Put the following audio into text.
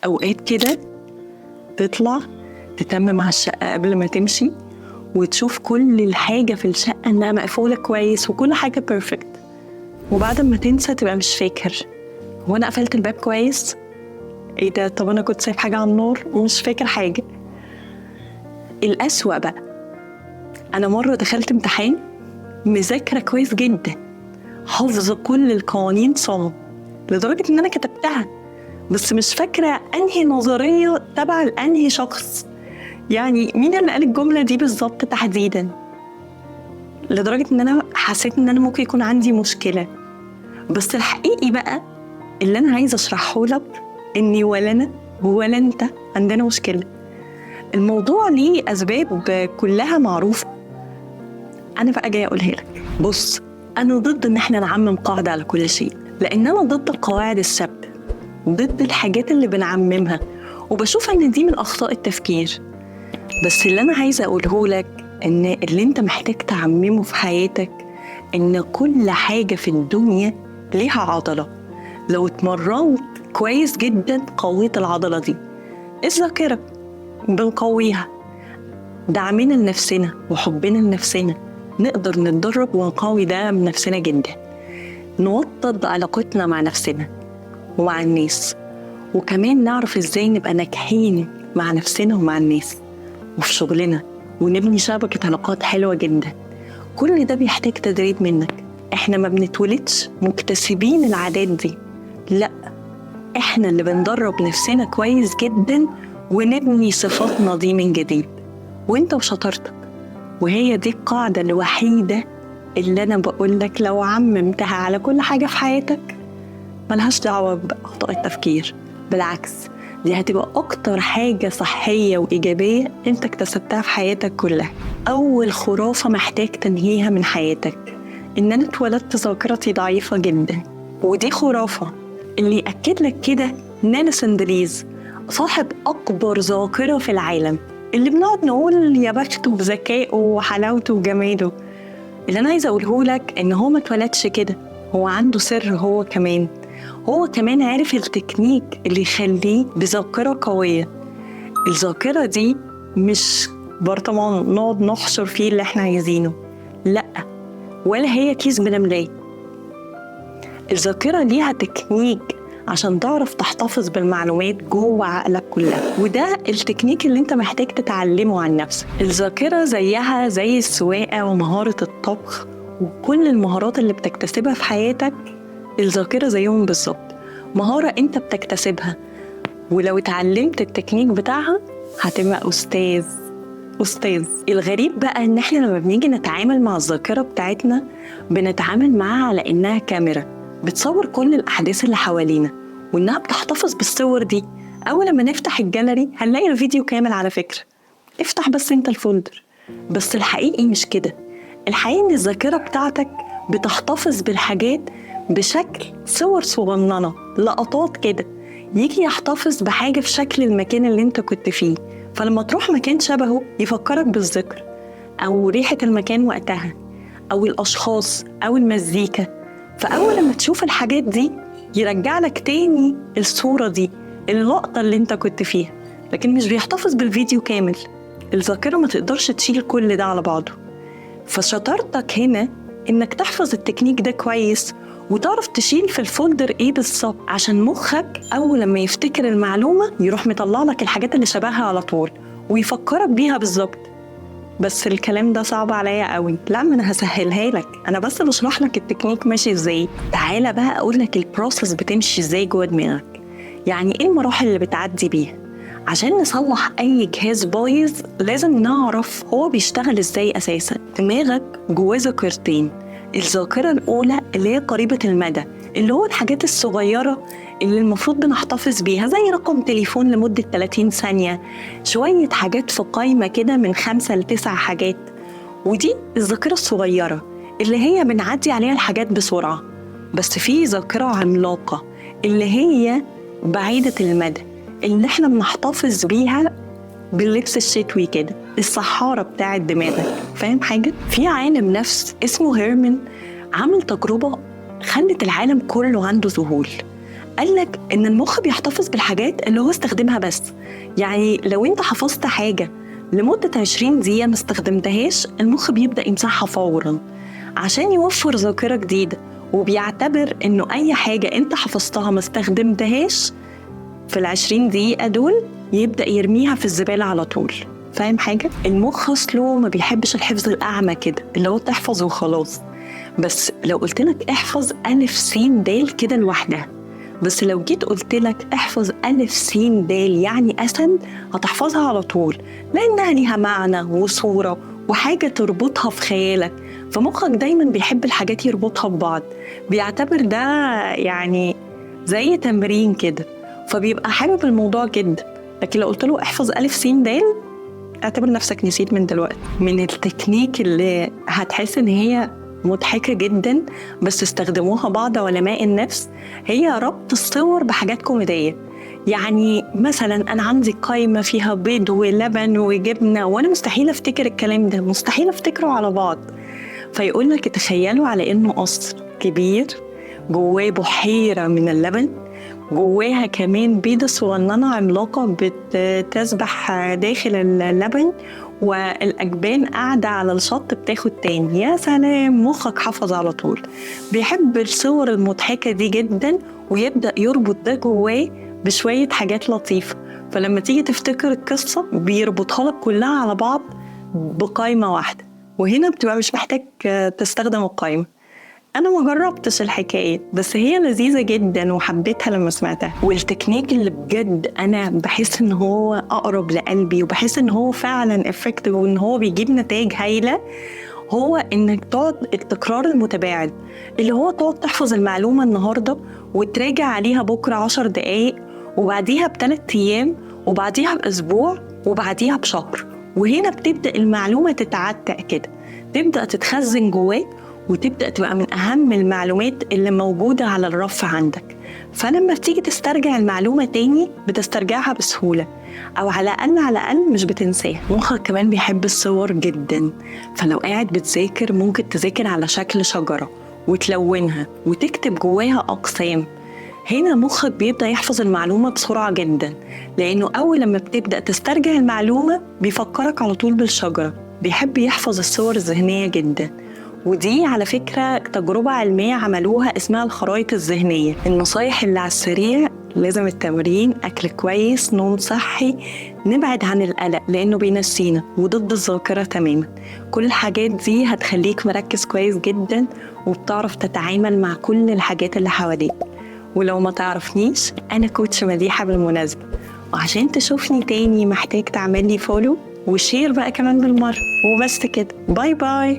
اوقات كده تطلع تتمم على الشقة قبل ما تمشي وتشوف كل الحاجة في الشقة انها مقفولة كويس وكل حاجة perfect، وبعد ما تنسى تبقى مش فاكر هو انا قفلت الباب كويس؟ ايه ده؟ طب انا كنت سايب حاجة على النار ومش فاكر حاجه. الأسوأ بقى، انا مرة دخلت امتحان مذاكرة كويس جدا، حافظه كل القوانين صم لدرجة ان انا كتبتها، بس مش فاكره انهي نظرية تبع لانهي شخص، يعني مين اللي قال الجملة دي بالظبط تحديدا، لدرجة ان انا حسيت ان انا ممكن يكون عندي مشكله. بس الحقيقي بقى اللي انا عايزه اشرحه لك اني ولا انا ولا انت عندنا مشكله. الموضوع ليه اسباب كلها معروفه، انا بقى جاية اقولها لك. بص، انا ضد ان احنا نعمم قاعدة على كل شيء، لان انا ضد القواعد الثابتة، ضد الحاجات اللي بنعممها، وبشوف ان دي من اخطاء التفكير. بس اللي انا عايزه اقوله لك ان اللي انت محتاج تعممه في حياتك ان كل حاجة في الدنيا ليها عضله، لو اتمرنت كويس جدا قويت العضلة دي. الذاكرة بنقويها، دعمنا لنفسنا وحبنا لنفسنا نقدر نتدرب ونقوي ده من نفسنا جدا، نوطد علاقتنا مع نفسنا ومع الناس، وكمان نعرف ازاي نبقى ناجحين مع نفسنا ومع الناس وفي شغلنا، ونبني شبكة علاقات حلوة جدا. كل ده بيحتاج تدريب منك. احنا ما بنتولدش مكتسبين العادات دي، لا، احنا اللي بندرب نفسنا كويس جدا ونبني صفاتنا دي من جديد، وانت وشطارتك. وهي دي القاعدة الوحيدة اللي أنا بقولك لو عممتها على كل حاجة في حياتك ملهاش دعوة بأخطاء التفكير، بالعكس دي هتبقى أكتر حاجة صحية وإيجابية أنت اكتسبتها في حياتك كلها. أول خرافة محتاج تنهيها من حياتك إن أنا اتولدت ذاكرتي ضعيفة جدا، ودي خرافة. اللي يأكد لك كده نيلسون ديليز، صاحب أكبر ذاكرة في العالم، اللي بنقعد نقول يا بخته بذكائه وحلاوته وجماله. اللي أنا عايزة أقوله لك إن هو ما اتولدش كده، هو عنده سر، هو كمان عارف التكنيك اللي يخليه بذاكرة قوية. الذاكرة دي مش برطمان نقعد نحشر فيه اللي احنا عايزينه، لأ، ولا هي كيس بنملاه. الذاكرة ليها تكنيك عشان تعرف تحتفظ بالمعلومات جوه عقلك كلها، وده التكنيك اللي انت محتاج تتعلمه عن نفسك. الذاكرة زيها زي السواقة ومهارة الطبخ وكل المهارات اللي بتكتسبها في حياتك، الذاكرة زيهم بالظبط، مهارة انت بتكتسبها، ولو اتعلمت التكنيك بتاعها هتبقى أستاذ أستاذ. الغريب بقى إن إحنا لما بنيجي نتعامل مع الذاكرة بتاعتنا بنتعامل معاها على إنها كاميرا بتصور كل الأحداث اللي حوالينا، وإنها بتحتفظ بالصور دي. أول لما نفتح الجاليري هنلاقي الفيديو كامل على فكرة، افتح بس أنت ال folder. بس الحقيقي مش كده، الحقيقي إن الذاكرة بتاعتك بتحتفظ بالحاجات بشكل صور صغننة، لقطات كده، يجي يحتفظ بحاجة في شكل المكان اللي انت كنت فيه، فلما تروح مكان شبهه يفكرك بالذكر أو ريحة المكان وقتها أو الأشخاص أو المزيكا. فأول لما تشوف الحاجات دي يرجع لك تاني الصورة دي، اللقطة اللي انت كنت فيها، لكن مش بيحتفظ بالفيديو كامل. الذاكرة ما تقدرش تشيل كل ده على بعضه. فشطارتك هنا انك تحفظ التكنيك ده كويس وتعرف تشيل في ال folder ايه بالظبط، عشان مخك اول لما يفتكر المعلومة يروح مطلع لك الحاجات اللي شبهها على طول ويفكرك بيها بالظبط. بس الكلام ده صعب عليا قوي. لا، ما انا هسهلها لك، انا بس بشرح لك التكنيك ماشي ازاي. تعالى بقى اقول لك ال process بتمشي ازاي جوه دماغك، يعني ايه المراحل اللي بتعدي بيها. عشان نصلح اي جهاز بايظ لازم نعرف هو بيشتغل ازاي اساسا. دماغك جواه ذاكرتين، الذاكرة الأولى اللي هي قريبة المدى، اللي هو الحاجات الصغيرة اللي المفروض بنحتفظ بيها، زي رقم تليفون لمدة 30 ثانية، شوية حاجات في قايمة كده من 5 ل9 حاجات. ودي الذاكرة الصغيرة اللي هي بنعدي عليها الحاجات بسرعة. بس في ذاكرة عملاقة اللي هي بعيدة المدى، اللي احنا بنحتفظ بيها باللبس الشتوي كده، الصحارة بتاعت دماغك. فاهم حاجة؟ في عالم نفس اسمه هيرمان عمل تجربة خلت العالم كله عنده ذهول. قال لك إن المخ بيحتفظ بالحاجات اللي هو استخدمها بس. يعني لو أنت حفظت حاجة لمدة 20 دقيقة ما استخدمتهاش، المخ بيبدأ يمسحها فوراً عشان يوفر ذاكرة جديدة، وبيعتبر إنه أي حاجة أنت حفظتها ما استخدمتهاش في 20 دقيقة دول يبدأ يرميها في الزبالة على طول. فاهم حاجة؟ المخ أصله ما بيحبش الحفظ الأعمى كده، اللي هو تحفظ وخلاص. بس لو قلت لك احفظ ألف سين دال كده لوحدها، بس لو جيت قلت لك احفظ ألف سين دال يعني أسد، هتحفظها على طول، لأنها ليها معنى وصورة وحاجة تربطها في خيالك. فمخك دايما بيحب الحاجات يربطها ببعض، بيعتبر ده يعني زي تمرين كده، فبيبقى حابب الموضوع جدا. لكن لو قلت له احفظ ألف سين دال، اعتبر نفسك نسيت من دلوقتي. من التكنيك اللي هتحس ان هي مضحكة جدا بس استخدموها بعض علماء النفس، هي ربط الصور بحاجات كوميدية. يعني مثلا أنا عندي قائمة فيها بيض ولبن وجبنة، وأنا مستحيل أفتكر الكلام ده، مستحيل أفتكره على بعض. فيقول لك تخيلوا على إنه قصر كبير جواه بحيرة من اللبن، جواها كمان بيضة صغننة عملاقة بتسبح داخل اللبن، والأجبان قاعدة على الشط بتاخد تاني. يا سلام، مخك حفظ على طول. بيحب الصور المضحكة دي جدا، ويبدأ يربط ده جواه بشوية حاجات لطيفة. فلما تيجي تفتكر القصة بيربطها لك كلها على بعض بقايمة واحدة، وهنا بتبقى مش محتاج تستخدم القايمة. أنا ما جربتش الحكاية، بس هي لذيذة جدا وحبيتها لما سمعتها. والتكنيك اللي بجد أنا بحس إن هو أقرب لقلبي، وبحس إن هو فعلا effective وإن هو بيجيب نتائج هايلة، هو إنك تقعد التكرار المتباعد، اللي هو تقعد تحفظ المعلومة النهاردة وتراجع عليها بكرة 10 دقايق، وبعديها ب3 أيام، وبعديها بأسبوع، وبعديها بشهر. وهنا بتبدأ المعلومة تتعتق كده، تبدأ تتخزن جواك، وتبدأ تبقى من أهم المعلومات اللي موجودة على الرف عندك. فلما بتيجي تسترجع المعلومة تاني بتسترجعها بسهولة، أو على الأقل مش بتنساها. مخك كمان بيحب الصور جدا، فلو قاعد بتذاكر ممكن تذاكر على شكل شجرة وتلونها وتكتب جواها أقسام. هنا مخك بيبدأ يحفظ المعلومة بسرعة جدا، لأنه أول لما بتبدأ تسترجع المعلومة بيفكرك على طول بالشجرة. بيحب يحفظ الصور الذهنية جدا، ودي على فكرة تجربة علمية عملوها اسمها الخرائط الذهنية. النصايح اللي على السريع: لازم التمرين، أكل كويس، نوم صحي، نبعد عن القلق لأنه بينسينا وضد الذاكرة تماما. كل الحاجات دي هتخليك مركز كويس جدا، وبتعرف تتعامل مع كل الحاجات اللي حواليك. ولو ما تعرفنيش، أنا coach مديحة بالمناسبة، وعشان تشوفني تاني محتاج تعمل لي follow و share بقى كمان بالمرة. وبس كده، bye bye.